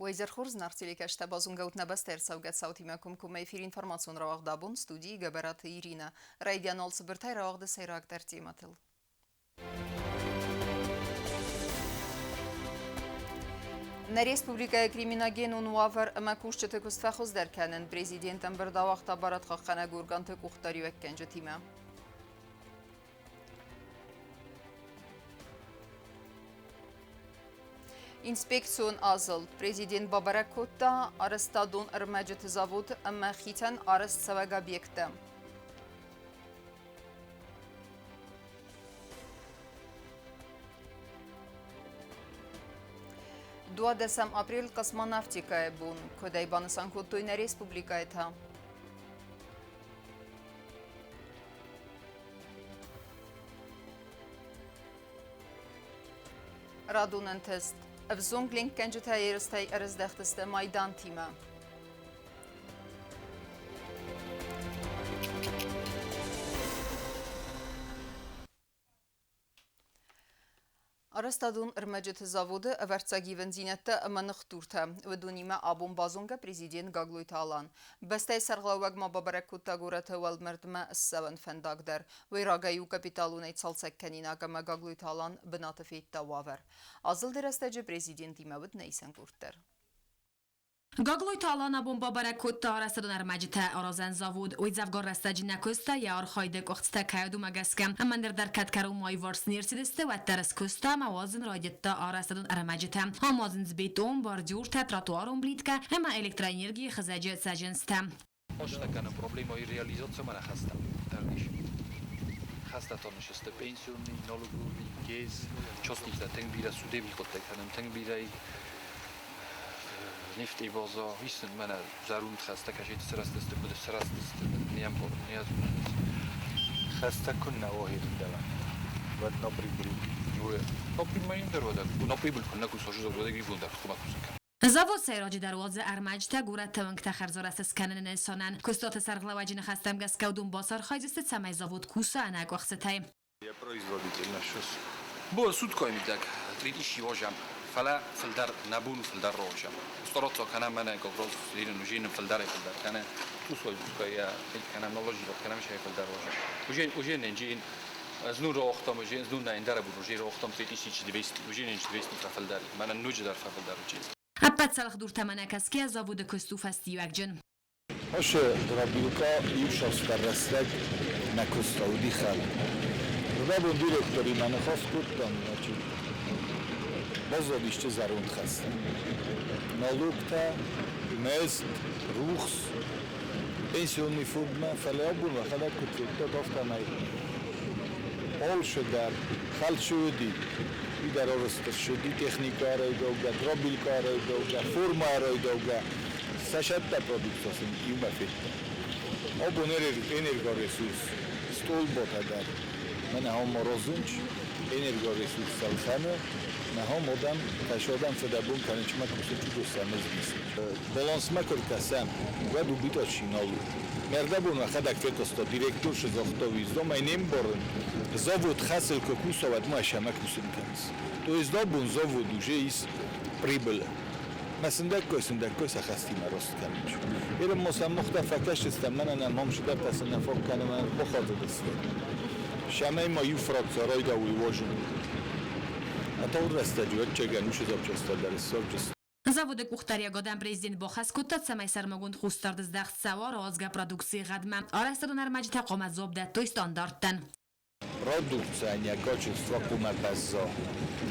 Уӕ хорз нарт телекӕстӕ базонгӕут нӕ бӕстӕ ӕрцӕугӕ цаутимӕ комкоммӕ эфир информацион рауагъд абон студийы Гӕбӕраты Иринӕ. Райдиан цыбыртӕй рауагъды сӕйрагдӕр темӕтыл. Нӕ республикӕйы криминогенон уавӕр ӕмӕ кусджыты куыст фӕхуыздӕр кӕнын президент ӕмбырд ауагъта барадхъахъхъӕнӕг органты къухдариуӕггӕнджытимӕ. Инспекцион азылд президент бабӕрӕг кодта арӕзтадон ӕрмӕджыты завод ӕмӕ хицӕн арӕзтцӕуӕг объекттӕ. Дуадӕсӕм апрель космонавтикӕйы бон. Куыдӕй банысан кодтой нӕ республикӕйы та? Радон ӕнтыст. Ӕвзонг ленкгӕнджытӕ ерыстӕй ӕрыздӕхтысты майдантимӕ. Арӕзтадон ӕрмӕджыты заводы ӕвӕрццаг ивындзинӕдтӕ ӕмӕ ныхдуртӕ. Уыдонимӕ абон базонгӕ президент Гаглойты Алан. Бӕстӕйы сӕргълӕууӕг ма бабӕрӕг кодта горӕты уӕлмӕрдмӕ ссӕуӕн фӕндаг дӕр. Уый рагӕй у капиталонӕй цалцӕгкӕнинаг ӕмӕ Гаглойты Алан бынаты федта уавӕр. Азылды рӕстӕджы президентимӕ уыд нӕ исӕн къорд дӕр. Гаглойты Алан абон бабӕрӕг кодта арӕзтадон ӕрмӕджытӕ аразӕн завод. Уый дзӕвгар рӕстӕджы нӕ куыста, йӕ архайды къуыхцытӕ кӕй уыд, уымӕ гӕсгӕ. Ӕмӕ ныр дӕр кӕд кӕронмӕ аиварс не рцыдысты, уӕддӕр скуыста ӕмӕ уадзын райдыдта арӕзтадон ӕрмӕджытӕ. Амадзынц бетон, бордюртӕ, тротуарон плиткӕ ӕмӕ электроэнергийы хызӕджы цӕджындзтӕ. Хостӕ проблемой реализацияма нӕ дӕр ис. Хӕстӕтон сты пенсионный, налоговый, гез, частница тынг бирӕ судебный хъуыддаг кӕнӕм, тынг бирӕ нефтебаза, висен мӕнӕ зӕронд хӕстӕ кӕсет сырӕзтысты, куыд сырӕзтысты, не ӕмбарын, не Хӕстӕ куыннӕ уогъирдӕмӕ, уӕд на прибыль. На прибыль дӕр уӕд, на прибыль куыннӕ куса, уӕд ивон дӕр хъуамӕ кусын кӕна. Завод сӕйраджыдӕр уадзы ӕрмӕджытӕ горӕты уынгтӕ хӕрзарӕзт скӕныны нысанӕн. Куыстуаты сӕргълӕууӕджы ныхӕстӕм гӕсгӕ уыдон бацархайдзысты, цӕмӕй завод куса ӕнӕкъуыхцытӕй. Я производитель насчет. Бо суткой мидӕг 30 возӕм, фӕлӕ фылдӕр нӕ бон у фылдӕр рохсӕм. Стараться кӕнӕм мӕнӕ колхоз Ленин уже фылдӕрӕй фылдӕр кӕны. Тусой тускай кӕнӕм наложить кӕнӕм шай фылдӕр возӕм. Уже ненджи знун рохтам, уже знун на ӕндӕр бон уже рохтам 3200, уже ненджи 200 фӕфылдӕр. Мӕнӕ ноджыдӕр фӕфылдӕр уыди. Ӕппӕт цӕлхдуртӕ мӕнӕ кӕсгӕ заводы куыст у фӕстиуӕгджын. Ашы дробилка иу рӕстӕг нӕ куыста, уыди хӕлд. Рдӕбон директоримӕ ныхас кодтам, значит, баззадысты зӕронд хӕстӕ. Налогтӕ, мызд, рухс, пенсионный фондмӕ, фӕлӕ абон уӕхӕдӕг куыд федтат, афтӕмӕй алцы дӕр хӕлд уыди. Уый дӕр арӕзт ӕрцыди техникӕ арӕйдаугӕ, дробилка арӕйдаугӕ, форма арӕйдаугӕ. Сӕ продукци сын иумӕ федтам. Абон энергоресурс столбота дӕр мӕнӕ хом морозунч, энергоресурс ӕлхӕны, нӕ хом одам кӕсодам фыдӕбон кӕнынчмӕ кусы чудоса мызгис. Балансмӕ куы ркӕсӕм, уӕд убитъа чи нал у. Мӕрдӕбон уӕхӕдӕг фехъуыста директор шы загъта, уый зомӕй не мбарын, завод хӕсыл куы куса, уӕд ма сӕмӕ кусын кӕныс. То есть абон завод уже ис прибыль. Мӕ сындӕггай-сындӕггай сӕ хӕстимӕ раст кӕнынц. Ерын ма сӕм мах дӕр фӕкӕсдзыстӕм, мӕнӕ нӕм ам цыдӕртӕ цы нӕ фаг кӕны, мӕнӕ бахатыдысты. Сӕмӕй ма иу фракци райдауй уозын. А тагъд рӕстӕджы ӕвӕццӕгӕн уыцы запчастӕ дӕр ссардзысты. Заводы къухдариуӕгадӕн президент бахӕс кодта, цӕмӕй сӕрмагонд хъусдард здӕхт цӕуа рауадзгӕ продукцийы гъӕдмӕ. Арӕзтадон ӕрмӕджытӕ хъуамӕ дзуапп дӕттой стандарттӕн. Продукция качество хъуамӕ бӕзза.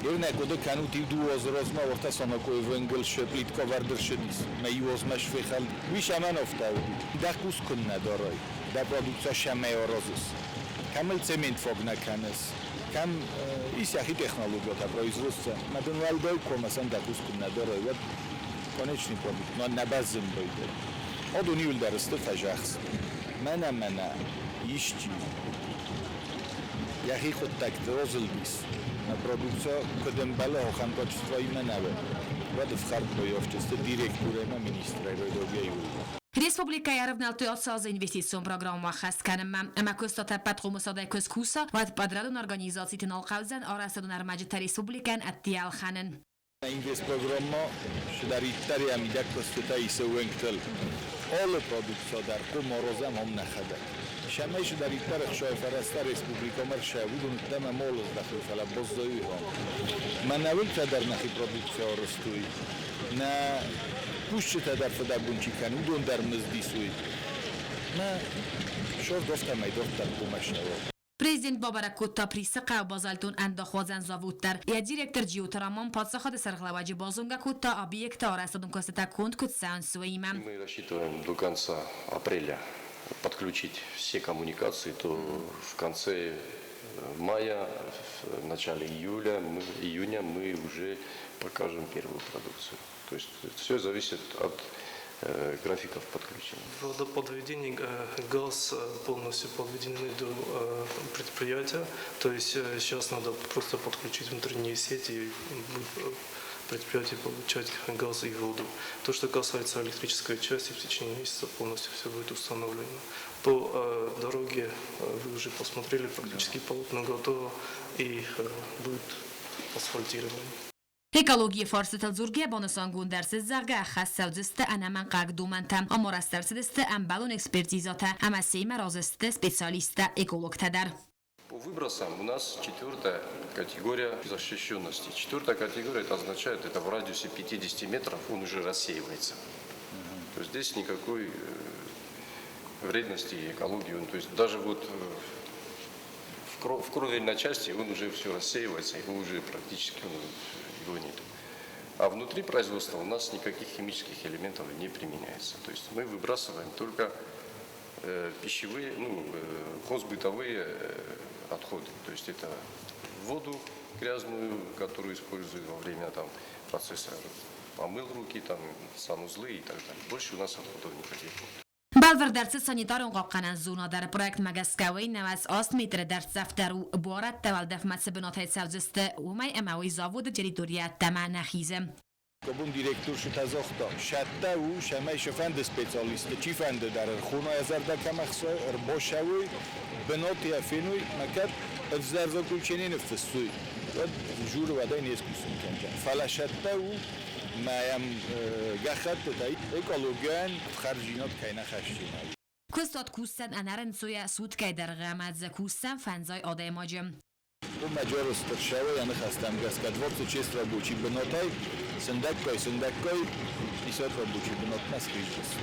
Ернӕ хъуыды кӕнут иу дыууӕ азы размӕ уӕртӕ Санакоевы Энгельсы плитка вӕрд ӕрцыдис, мӕ иу азмӕ сфехӕлд. Уый цӕмӕн афтӕ уыди? Дӕ хъус куыннӕ дарай, дӕ продукция цӕмӕй аразыс? Кӕм ыл цемент фаг нӕ кӕныс, кӕм ис йӕхи технологиятӕ производство, мӕ дын уӕлдай комӕсӕн дӕ хъус куыннӕ дарай, уӕд конечный продукт нӕ бӕззын байдайы. Адон иуылдӕр сты фӕзӕхст. Мӕнӕ-мӕнӕ исчи йӕхи хъуыддӕгты разылдис, нӕ продукция куыд ӕмбӕлы, ахӕм качествоимӕ нӕ уыд, уӕд ӕфхӕрд баййафджысты директор ӕмӕ министрӕй райдайгӕ иууылдӕр. Республикӕйы ӕрывнӕлдтой ацы азы инвестицион программӕ ӕххӕст кӕнынмӕ. Ӕмӕ куыстуат ӕппӕт хъомысадӕй куы скуса, уӕд подрядон организациты нал хъӕудзӕн арӕзтадон ӕрмӕджытӕ республикӕйӕн ӕдде ӕлхӕнын. Инвестпрограмма чидӕриддӕр йӕ мидӕг куыстытӕ исы уӕнгтыл. Алы продукци дӕр хъом аразӕм ам нӕхӕдӕг. Цӕмӕй чидӕриддӕр ӕхцайы фӕрӕзтӕ республикӕмӕ ӕрцӕуы, уыдон ӕддӕмӕ ма аздӕхой, фӕлӕ баззайой ам. Мӕнӕуылтӕ дӕр нӕхи продукци арӕзтой. Нӕ кусджытӕ дӕр фыдӕбон чи кӕны, уыдон дӕр мызд исой. Нӕ сӕрд афтӕмӕй дарддӕр хъуамӕ цӕуа. Президент бабӕрӕг кодта Присы хъӕуы базальтон ӕндахуадзӕн завод дӕр. Йӕ директор Джиоты Роман паддзахады сӕргълӕууӕджы базонгӕ кодта объекты арӕзтадон куыстытӕ конд куыд цӕуынц, уыимӕ. Мы рассчитываем до конца апреля подключить все коммуникации, то в конце мая, в начале июля, июня мы уже покажем первую продукцию. То есть все зависит от графиков подключения. Водоподведение, газ полностью подведены до предприятия. То есть сейчас надо просто подключить внутренние сети и будет предприятие получать газ и воду. То, что касается электрической части, в течение месяца полностью все будет установлено. По дороге вы уже посмотрели, практически полотно готово и будет асфальтирование. Экологийы фарстытыл дзургӕйӕ банысангонд ӕрцыд, зӕгъгӕ, ӕххӕст цӕудзысты ӕнӕмӕнгхъӕуӕг домӕнтӕ, ам арӕзт ӕрцыдысты ӕмбӕлон экспертизӕтӕ ӕмӕ семӕ разы сты специалисттӕ, экологтӕ дӕр. По выбросам у нас четвертая категория защищенности. Четвертая категория, это означает, это в радиусе 50 метров он уже рассеивается. То есть здесь никакой вредности экологии, он, то есть даже вот в кровельной части он уже все рассеивается, его уже практически его нет. А внутри производства у нас никаких химических элементов не применяется. То есть мы выбрасываем только пищевые, ну, хозбытовые отходы. То есть это воду грязную, которую используют во время там, процесса помыл руки, там, санузлы и так далее. Больше у нас отходов никаких нет. Бӕлвырд ӕрцыд санитарон хъахъхъӕнӕн зона дӕр. Проектмӕ гӕсгӕ уый 98 метры дӕрддзӕфдӕр у, буарадтӕ уӕлдӕфмӕ цы бынатӕй цӕудзысты, уымӕй ӕмӕ уый заводы территорийӕ ӕддӕмӕ нӕ хизы. Абон директор шытӕ загъта, сӕттӕ у, цӕмӕй цы специалисты, чи фӕнды дӕр ӕрхона, йӕ зӕрдӕ кӕм ӕхсайы, ӕрбацӕуой, бынаты йӕ феной, ӕмӕ кӕд ӕвзӕр заключение ныффыссой, уӕд журы уӕдӕй не скусын кӕндзӕн. Фӕлӕ сӕттӕ у, мӕ йӕм гӕххӕттытӕ экологийӕн хӕрзинад кӕй нӕ хӕсдзинад. Куыстуат кусдзӕн ӕнӕрынцойӕ суткӕйы дӕргъы ӕмӕ дзы кусдзӕн фӕндзай адӕймаджы. Маджарыстыр шӕуы йӕ ныхӕстӕм гӕсгӕ 26 рабочий бынатӕй сындӕггай, сындӕггай 50 рабочий бынатмӕ схиздзысты.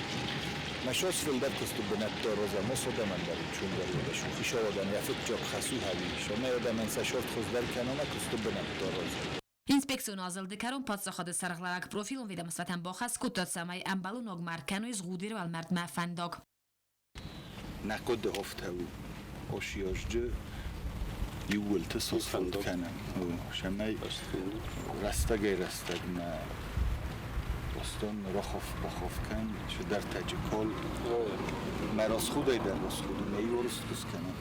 Мӕ сос фылдӕр куысты бынӕттӕ аразӕм, ос адӕмӕн дӕр ӕнцондӕр уыд, хицауадӕн йӕ фыццаг хӕс у ӕви, цӕмӕй адӕмӕн сӕ цард хуыздӕр кӕна ӕмӕ куысты бынӕттӕ аразӕм. Инспекцион азылды кӕрон паддзахады сӕргълӕууӕг профилон ведомствӕтӕн бахӕс кодта, цӕмӕй ӕмбӕлон ног ма ӕркӕной Згъудеры уӕлмӕрдмӕ фӕндаг. Нӕ хъуыды афтӕ у, осиазджы иууылты сасфӕнд кӕнӕм, цӕмӕй рӕстӕгӕй-рӕстӕгмӕ Бостон рахаф-бахаф кӕн, чидӕртӕджы кал. Мӕ расходӕй дӕр расход у, нӕ иуарзт куыст кӕнӕм.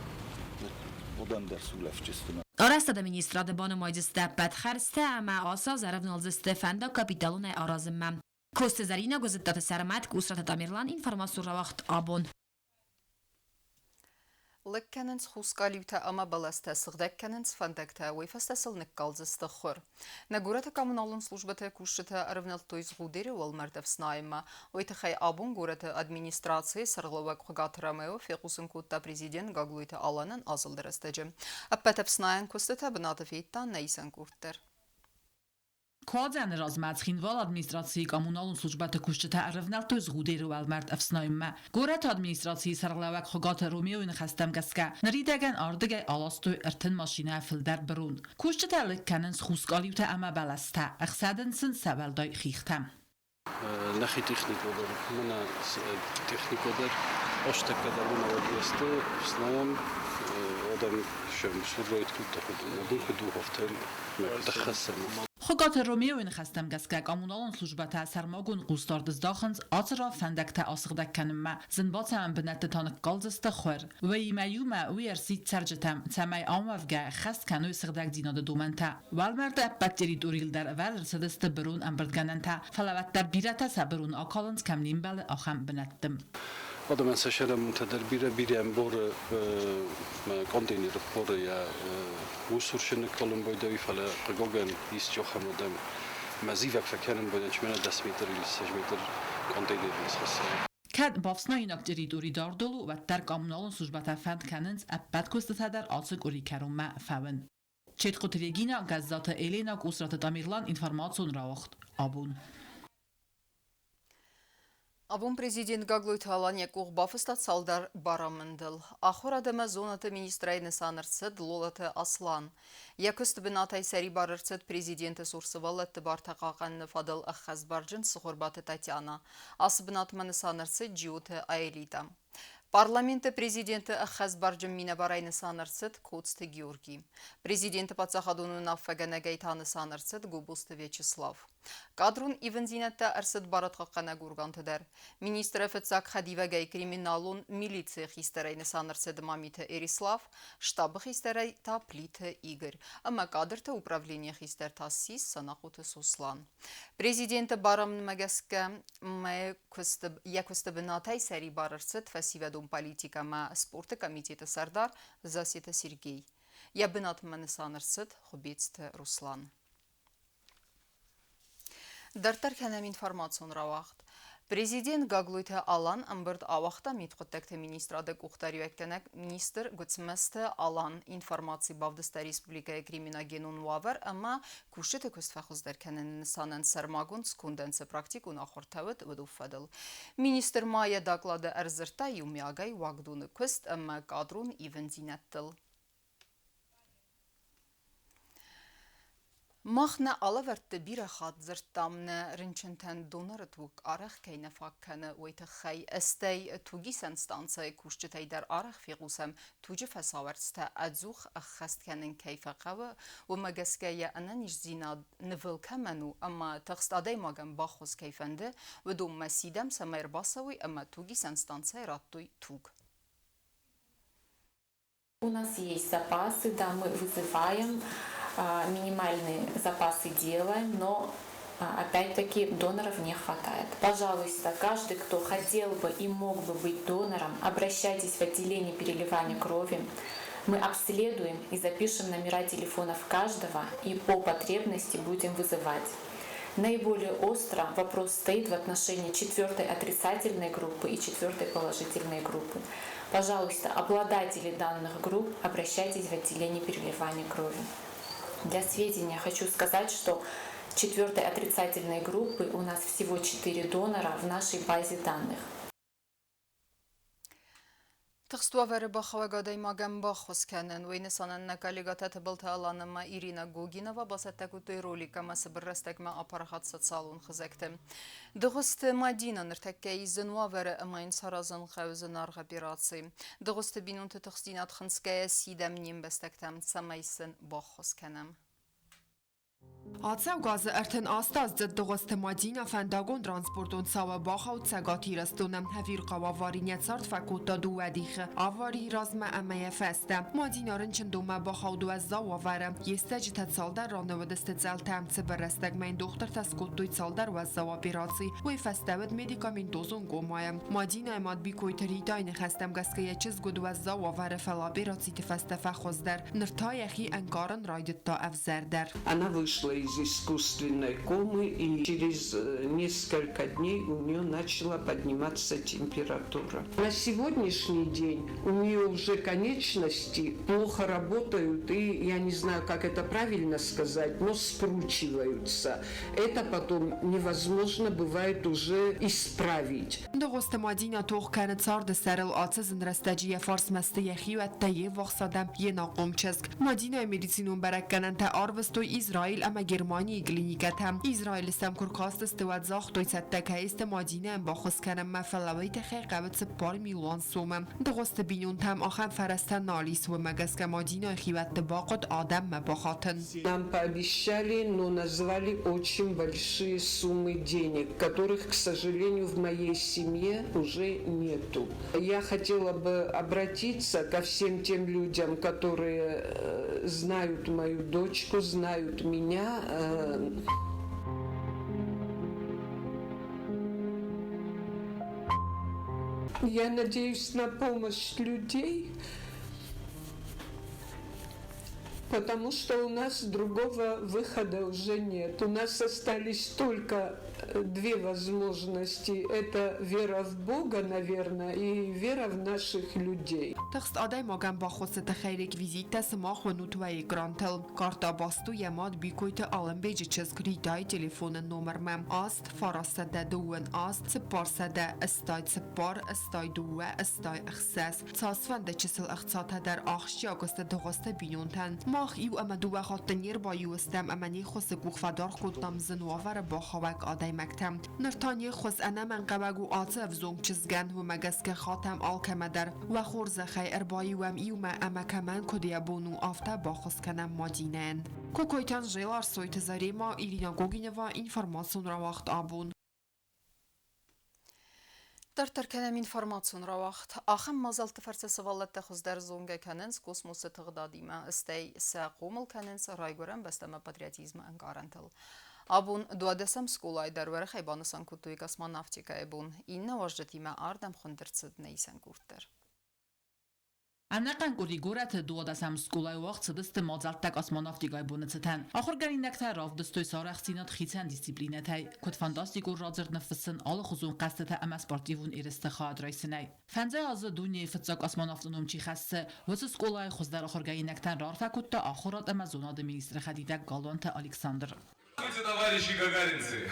Адӕм дӕр сулӕфджысты. Арӕзтады министрады банымайдзысты ӕппӕт хӕрдзтӕ ӕмӕ ацы аз ӕрӕвналдзысты фӕндаг капиталонӕй аразынмӕ. Коцты Зӕринӕ, Гуызыдтаты Сӕрмӕт, Къусраты Тамерлан, информацион рауагъд «Абон». Лыг кӕнынц хус къалиутӕ ӕмӕ бӕлӕстӕ, сыгъдӕг кӕнынц фӕндӕгтӕ, уый фӕстӕ сыл ныккалдзысты хуыр. Нӕ горӕты коммуналон службӕты кусджытӕ ӕрывнӕлдтой Згъудеры уӕлмӕрд ӕфснайынмӕ. Уый тыххӕй абон горӕты администрацийы сӕргълӕууӕг Хуыгаты Ромео фехъусын кодта президент Гаглойты Аланӕн азылды рӕстӕджы. Ӕппӕт ӕфснайӕн куыстытӕ бынаты федта нӕ исӕн къорд дӕр. Куадзӕны размӕ Цхинвалы администрацийы коммуналон службӕты кусджытӕ ӕрӕвнӕлдтой Згъудеры уӕлмӕрд ӕфснайынмӕ. Горӕты администрацийы сӕргълӕууӕг Хуыгаты Ромеойы ныхӕстӕм гӕсгӕ, ныридӕгӕн ардыгӕй аластой 30 машинӕйӕ фылдӕр бырон. Кусджытӕ лыг кӕнынц хус къалиутӕ ӕмӕ бӕлӕстӕ, ӕхсӕдынц сын сӕ уӕлдай хихтӕ. Нӕхи техникӕ дӕр, мӕнӕ техникӕ дӕр, астӕккӕ дӕр мӕнӕ уӕд ӕфснайӕм, адӕм сӕм сурройт куыдта хуыд, куыд у, афтӕ хӕссӕм. Хуыгаты Ромеойы ныхӕстӕм гӕсгӕ коммуналон службӕтӕ сӕрмагонд хъусдард здахынц ацы ран фӕндӕгтӕ асыгъдӕг кӕнынмӕ, зын бацӕуӕн бынӕтты та ныккалдзысты хуыр. Уыимӕ иумӕ уый ӕрсидт цӕрджытӕм, цӕмӕй ам уӕвгӕ ӕххӕст кӕной сыгъдӕгдзинады домӕнтӕ. Уӕлмӕрды ӕппӕт территорийыл дӕр ӕвӕрд ӕрцыдысты бырон ӕмбырдгӕнӕнтӕ, фӕлӕ уӕддӕр бирӕтӕ сӕ бырон акалынц, кӕм не мбӕлы, ахӕм бынӕтты. Адӕмӕн сӕ сӕрӕмонтӕ дӕр бирӕ-бирӕ ӕмборы контейнеры поры йӕ усурсы ныккалын байдайы, фӕлӕ хъыгагӕн ис ахӕм адӕм, Мӕ зивӕг фӕкӕнын бонӕн, чи мӕнӕ 10 метр или 20 метр контейнер не схӕсса. Кӕд бафснаинаг территори дардыл у, уӕддӕр коммуналон службӕтӕ фӕнд кӕнынц ӕппӕт куыстытӕ дӕр ацы къуыри кӕронмӕ фӕуын. Четхъуты Регина, Гӕззаты Елена, Къусраты Тамерлан, информацион рауагъд Абон. Абон президент Гаглойты Алан йӕ къух бафыста цалдӕр барамындыл. Ахуырад ӕмӕ зонады министрӕй нысан ӕрцыд Лолаты Аслан. Йӕ куысты бынатӕй сӕрибар ӕрцыд президенты цур сывӕллӕтты бартӕ хъахъхъӕныны фӕдыл ӕххӕстбарджын Цыхуырбаты Татьяна. Ацы бынатмӕ нысан ӕрцыд Джиоты Аэлита. Парламенты президенты ӕххӕстбарджын минӕварӕй нысан ӕрцыд Коцты Георгий. Президенты паддзахадон уынаффӕгӕнӕгӕй та нысан ӕрцыд Гобозты Вячеслав. Кадрон ивындзинӕдтӕ ӕрцыд барадхъахъхъӕнӕг органты дӕр. Министры фыццаг хӕдивӕгӕй криминалон милицийы хистӕрӕй нысан ӕрцыд Мамиты Эрислав, штабы хистӕрӕй та Плиты Игорь ӕмӕ кадрты управленийы хистӕр та ссис Санахъоты Сослан. Президенты барамындмӕ гӕсгӕ йӕ куысты бынатӕй сӕрибар ӕрцыд фӕсивӕдон политикӕ ӕмӕ спорты комитеты сӕрдар Засеты Сергей. Йӕ бынатмӕ нысан ӕрцыд Хуыбецты Руслан. Дарддӕр кӕнӕм информацион рауагъд. Президент Гаглойты Алан ӕмбырд ауагъта мидхъуыддӕгты министрады къухдариуӕггӕнӕг министр Гуыцмӕзты Алан информаци бавдыста республикӕйы криминогенон уавӕр ӕмӕ кусджыты куыст фӕхуыздӕр кӕныны нысанӕн сӕрмагонд скондӕн цы практикон ахуыртӕ уыд, уыдон фӕдыл. Министр ма йӕ доклады ӕрдзырдта иумиагӕй уагдоны куыст ӕмӕ кадрон ивындзинӕдтыл. Мах нӕ алӕвӕрдты бирӕ хатт дзырдтам, нӕ рынчынтӕн доноры туг арӕх кӕй нӕ фаг кӕны, уый тыххӕй. Стӕй тугисӕн станцӕйы кусджытӕй дӕр арӕх фехъусӕм, туджы фӕсауӕрцтӕ ӕдзух ӕххӕст кӕнын кӕй фӕхъӕуы, уымӕ гӕсгӕ йӕ ӕнӕниздзинад нывыл кӕмӕн у ӕмӕ тыхст адӕймагӕн баххуыс кӕй фӕнды, уыдонмӕ сидӕм, цӕмӕй ӕрбацӕуой ӕмӕ тугисӕн станцӕйы радтой туг. У нас есть запасы, да, мы вызываем, минимальные запасы делаем, но опять-таки доноров не хватает. Пожалуйста, каждый, кто хотел бы и мог бы быть донором, обращайтесь в отделение переливания крови. Мы обследуем и запишем номера телефонов каждого и по потребности будем вызывать. Наиболее остро вопрос стоит в отношении четвертой отрицательной группы и четвертой положительной группы. Пожалуйста, обладатели данных групп, обращайтесь в отделение переливания крови. Для сведения хочу сказать, что четвертой отрицательной группы у нас всего 4 донора в нашей базе данных. Тыхст уавӕры бахауӕг адӕймагӕн баххуыс кӕнын, уый нысанӕн нӕ коллегӕтӕ Тыбылты Алан ӕмӕ Ирина Гогинова бацӕттӕ кодтой ролик ӕмӕ цыбыр рӕстӕгмӕ апарахат социалон хызӕгты. Дыгъуызты Мадинӕ ныртӕккӕ ис зын уавӕры ӕмӕ йын саразын хъӕуы зынаргъ операци. Дыгъуызты бинонты тыхстдзинад хынцгӕйӕ сидӕм не мбӕстӕгтӕм, цӕмӕй сын баххуыс кӕнӕм. Ацӕугӕ азы 38-аздзыд Дыгъуызты Мадинӕ фӕндагон-транспортон цауы бахауд Цӕгат Ирыстоны. Ӕвирхъау авари нӕ цард фӕкодта дыууӕ дихы: аварийы размӕ ӕмӕ йӕ фӕстӕ. Мадинӕ рынчындонмӕ бахауд уӕззау уавӕры. Йе стӕджытӕ цалдӕр раны уыдысты цъӕлтӕ. Цыбыр рӕстӕгмӕ йын дохтыртӕ скодтой цалдӕр уӕззау операци. Уый фӕстӕ уыд медикаментозон комайы. Мадинӕйы мад Бикойты Ритайы ныхӕстӕм гӕсгӕ йӕ чызг уыд уӕззау уавӕры, фӕлӕ операциты фӕстӕ фӕхуыздӕр. Ныр та йӕхи ӕнкъарын райдыдта ӕвзӕрдӕр. Она вышла из искусственной комы, и через несколько дней у нее начала подниматься температура. На сегодняшний день у нее уже конечности плохо работают и, я не знаю, как это правильно сказать, но скручиваются. Это потом невозможно бывает уже исправить. Дыгъуызты Мадинӕ тох кӕны царды сӕрыл ацы зын рӕстӕджы йӕ фарсмӕ сты йӕ хиуӕттӕ, йе ввахс адӕм, йе нахъом чызг. Мадинӕйы медицинон бӕрӕггӕнӕнтӕ арвыстой Израиль ӕмӕ Германийы клиникӕтӕм. Израилы сӕм куы ркастысты, уӕд загътой, цӕттӕ кӕй сты Мадинӕйӕн баххуыс кӕнынмӕ, фӕлӕ уый тыххӕй хъӕуы 4 милуан сомы. Дыгъуызты бинонтӕм ахӕм фӕрӕзтӕ нал ис, уымӕ гӕсгӕ Мадинӕйы хиуӕтты бахъуыд адӕммӕ бахатын. Нам пообещали, но назвали очень большие суммы денег, которых, к сожалению, в моей семье уже нету. Я хотела бы обратиться ко всем тем людям, которые знают мою дочку, знают меня. Я надеюсь на помощь людей. Потому что у нас другого выхода уже нет. У нас остались только две возможности. Это вера в Бога, наверное, и вера в наших людей. Тыхст адӕймагӕн баххуысы тыххӕй реквизиттӕ сымах уынут уӕ экрантыл. Карта баст у йӕ мад Бикойты Алымбеджы чызг Ритайы телефоны номырмӕ 8 928 484 82 86. Цасфӕнды чысыл ӕхцатӕ дӕр ахсджиаг сты Дыгъуызты бинонтӕн. Мах иу ӕмӕ дыууӕ хатты не рбаиу стӕм ӕмӕ не ххуысы къух фӕдаргъ кодтам зын уавӕры бахауӕг адӕймӕгтӕм. Ныр та не ххуыс ӕнӕмӕнгхъӕуӕг у ацы ӕвзонг чызгӕн, уымӕ гӕсгӕ хатӕм алкӕмӕ дӕр. Уӕ хорзӕхӕй, ӕрбаиу уӕм иумӕ ӕмӕ кӕмӕн куыд йӕ бон у, афтӕ баххуыс кӕнӕм Мадинӕйӕн. Кокойты Анжела, Арсойты Зарема, Ирина Гогинова, информацион рауагъд Абон. Дарддӕр кӕнӕм информацион рауагъд. Ахӕм мадзӕлтты фӕрцы сывӕллӕттӕ хуыздӕр зонгӕ кӕнынц космосы тыгъдадимӕ, стӕй сӕ хъомыл кӕнынц райгуырӕн бӕстӕмӕ патриотизмы ӕнкъарӕнтыл. Абон дуадӕсӕм скъолайы дӕр уӕрӕхӕй банысан кодтой космонавтикӕйы бон. Иннӕ уазджытимӕ ардӕм хуынд ӕрцыд нӕ исӕн къорд дӕр. Ӕнӕхъӕн къуыри горӕты дуадӕсӕм скъолайы уагъд цыдысты мадзӕлттӕ космонавтикӕйы боны цытӕн. Ахуыргӕнинӕгтӕ равдыстой сӕ арӕхстдзинад хицӕн дисциплинӕтӕй, куыд фантастикон радзырд ныффыссын, алыхуызон хъӕзтытӕ ӕмӕ спортивон ерысты хайад райсынӕй. Фӕндзай азы дунейы фыццаг космонавты ном чи хӕссы, уыцы скъолайы хуыздӕр ахуыргӕнинӕгтӕн раарфӕ кодта ахуырад ӕмӕ зонады министры хӕдивӕг Галуанты Александр. Здравствуйте, товарищи гагаринцы!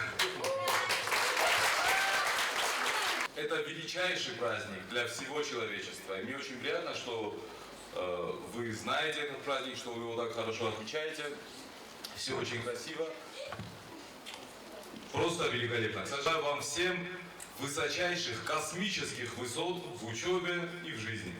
Это величайший праздник для всего человечества. И мне очень приятно, что вы знаете этот праздник, что вы его так хорошо отмечаете. Все очень красиво. Просто великолепно. Желаю вам всем высочайших космических высот в учебе и в жизни.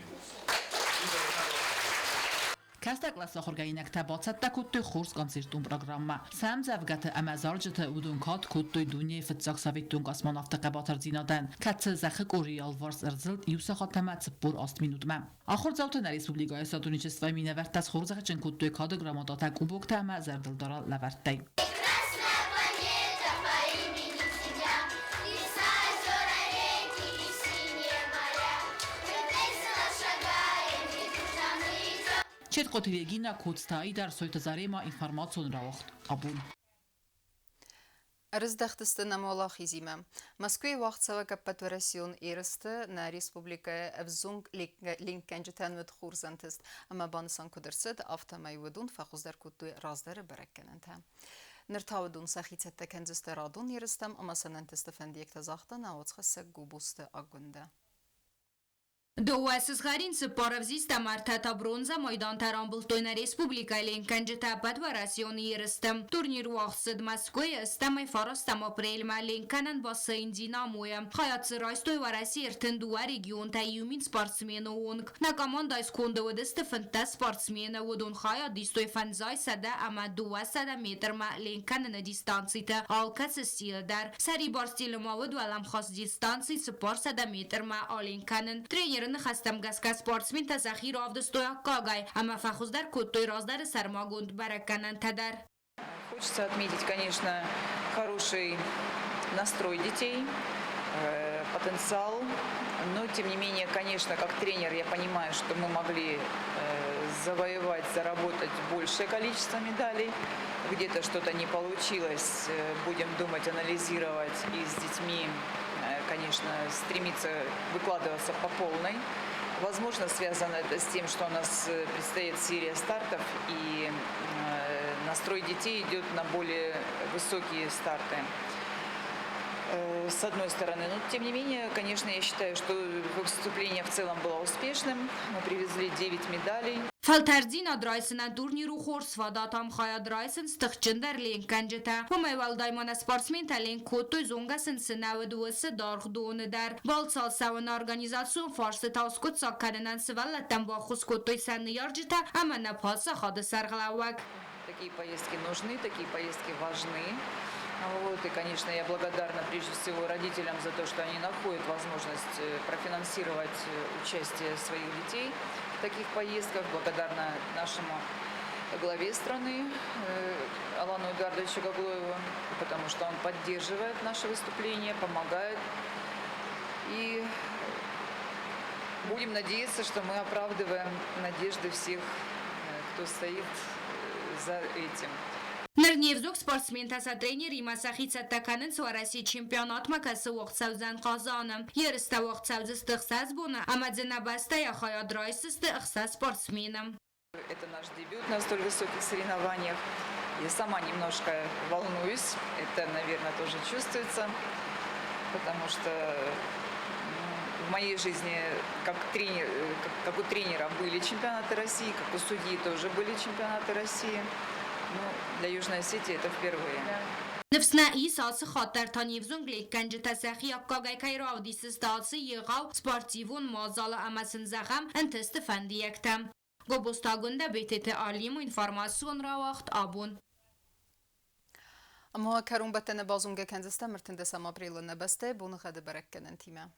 Кӕстӕр къласы ахуыргӕнинӕгтӕ бацӕттӕ кодтой хорз концертон программӕ. Сӕ ӕмдзӕвгӕты ӕмӕ зарджыты уыдон кад кодтой дунейы фыццаг советон космонавты хъӕбатырдзинадӕн, кӕцы зӕххы къорийы алыварс ӕрзылд иу сахат ӕмӕ 48 минутмӕ. Ахуырдзаутӕ нӕ республикӕйы сотрудничествойы минӕвӕрттӕ схорзӕхджын кодтой кады грамотатӕ, кубоктӕ ӕмӕ зӕрдылдарӕн лӕвӕрттӕй. Прекрасная планета по имени Земля, Леса, озера, реки и синие моря. Мы весело шагаем и дружно мы идем. Четкъоты Регина, Коцты Аидар, Сойты Зарема, информацион рауагъд Абон. Ӕрыздӕхтысты нӕм уӕлахизимӕ. Мӕскуыйы уагъдцӕуӕг ӕппӕтуӕрӕсеон ерысты нӕ республикӕйы ӕвзонг ленкгӕнджытӕн уыд хорз ӕнтыст ӕмӕ банысан куыд ӕрцыд, афтӕмӕй уыдон фӕхуыздӕр кодтой раздӕры бӕрӕггӕнӕнтӕ. Ныр та уыдон сӕхи цӕттӕ кӕндзысты радон ерыстӕм ӕмӕ сын ӕнтысты фӕндиӕгтӕ загъта нӕ уацхӕссӕг Гобозты Агуындӕ. Дыууӕ сызгъӕрин, цыппар ӕвзист ӕмӕ ӕртӕ та бронзӕ майдантӕ рамбылдтой нӕ республикӕйы ленкгӕнджытӕ ӕппӕтуӕрӕсеон ерысты. Турнир уагъд цыд Мӕскуыйы стӕмӕй фарӕстӕм апрельмӕ ленккӕнӕн бассейн «Динамо-йы». Хайад дзы райстой Уӕрӕсейы 32 регионтӕй 1000 спортсмены онг. Нӕ командӕйы сконды уыдысты 15 спортсмены, уыдон хайад истой 250 ӕмӕ 200 метрмӕ ленк кӕныны дистанциты алкӕцы стилы дӕр. Сӕрибар стилы ма уыд уӕлӕмхас дистанци 400 метрмӕ аленк кӕнын. Тренеры ныхӕстӕм гӕсгӕ спортсментӕ сӕхи равдыстой аккагӕй ӕмӕ фӕхуыздӕр кодтой раздӕры сӕрмагонд бӕрӕггӕнӕнтӕ дӕр. Хочется отметить, конечно, хороший настрой детей, потенциал. Но, тем не менее, конечно, как тренер я понимаю, что мы могли завоевать, заработать большее количество медалей. Где-то что-то не получилось. Будем думать, анализировать и с детьми, конечно, стремиться выкладываться по полной. Возможно, связано это с тем, что у нас предстоит серия стартов, и настрой детей идет на более высокие старты. С одной стороны. Но, тем не менее, конечно, я считаю, что выступление в целом было успешным. Мы привезли 9 медалей. Фӕлтӕрддзинад райсынӕн турнир у хорз фадат, ам хайад райсынц тыхджындӕр ленкгӕнджытӕ. Уымӕй уӕлдай ма нӕ спортсментӕ ленк кодтой, зонгӕ сын цы нӕ уыд, уыцы даргъ доны дӕр. Балцы ацӕуыны организацион фарстытӕ аскъуыддзаг кӕнынӕн сывӕллӕттӕн баххуыс кодтой сӕ ныййарджытӕ ӕмӕ нӕ паддзахады сӕргълӕууӕг. Такие поездки нужны, такие поездки важны. Вот, и, конечно, я благодарна прежде всего родителям за то, что они находят возможность профинансировать участие своих детей в таких поездках. Благодарна нашему главе страны Алану Эдуардовичу Гаглоеву, потому что он поддерживает наши выступления, помогает. И будем надеяться, что мы оправдываем надежды всех, кто стоит за этим. Ныр не взонг спортсментӕ сӕ тренеримӕ сӕхи цӕттӕ кӕнынц Уӕрӕсейы чемпионатмӕ, кӕцы уагъд цӕудзӕн Хъазаны. Ерыстӕ уагъд цӕудзысты 6 боны ӕмӕ дзы нӕ бӕстӕйӕ хайад райсдзысты 6 спортсмены. Это наш дебют на столь высоких соревнованиях. Я сама немножко волнуюсь, это, наверное, тоже чувствуется, потому что, ну, в моей жизни как у тренера были чемпионаты России, как у судьи тоже были чемпионаты России. Ну, для Южной Осетии это впервые. Ныфс нӕ ис, ацы хатт дӕр та не взонг ленкгӕнджытӕ сӕхи аккагӕй кӕй равдисдзысты ацы егъау спортивон мадзалы ӕмӕ сын зӕгъӕм ӕнтысты фӕндиӕгтӕ. Гобозты Агуындӕ, Бететы Алим, информацион рауагъд «Абон». Ӕмӕ кӕронбӕттӕны базонгӕ кӕндзыстӕм 13 апрелы нӕ бӕстӕйы боныгъӕды бӕрӕггӕнӕнтимӕ.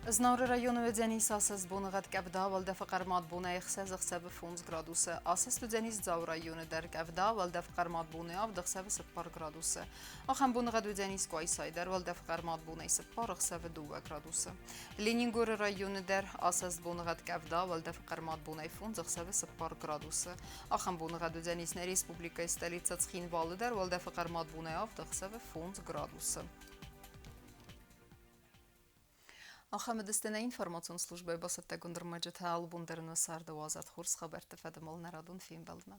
Знауыры районы уыдзӕнис асӕст боныгъӕд къӕвда, уӕлдӕфы хъӕрмад бонӕй 6 ӕхсӕвы 5 градусы. Асӕст уыдзӕнис Дзауы районы дӕр къӕвда, уӕлдӕфы хъӕрмад бонӕй 7 ӕхсӕвы 4 градусы. Ахӕм боныгъӕд уыдзӕнис Къуайсайы дӕр, уӕлдӕфы хъӕрмад бонӕй 4 ӕхсӕвы 2 градусы. Ленингоры районы дӕр асӕст боныгъӕд къӕвда, уӕлдӕфы хъӕрмад бонӕй 5 ӕхсӕвы 4 градусы. Ахӕм боныгъӕд уыдзӕнис нӕ республикӕйы столицӕ Цхинвалы дӕр, уӕлдӕфы хъӕрмад бонӕй 7 ӕхсӕвы 5 градусы. Ахӕм уыдысты нӕ информацион службӕйы бацӕттӕгонд ӕрмӕджытӕ. Алыбон дӕр нӕ царды уадзӕд хорз хабӕртты фӕдыл нӕ радон фембӕлдмӕ.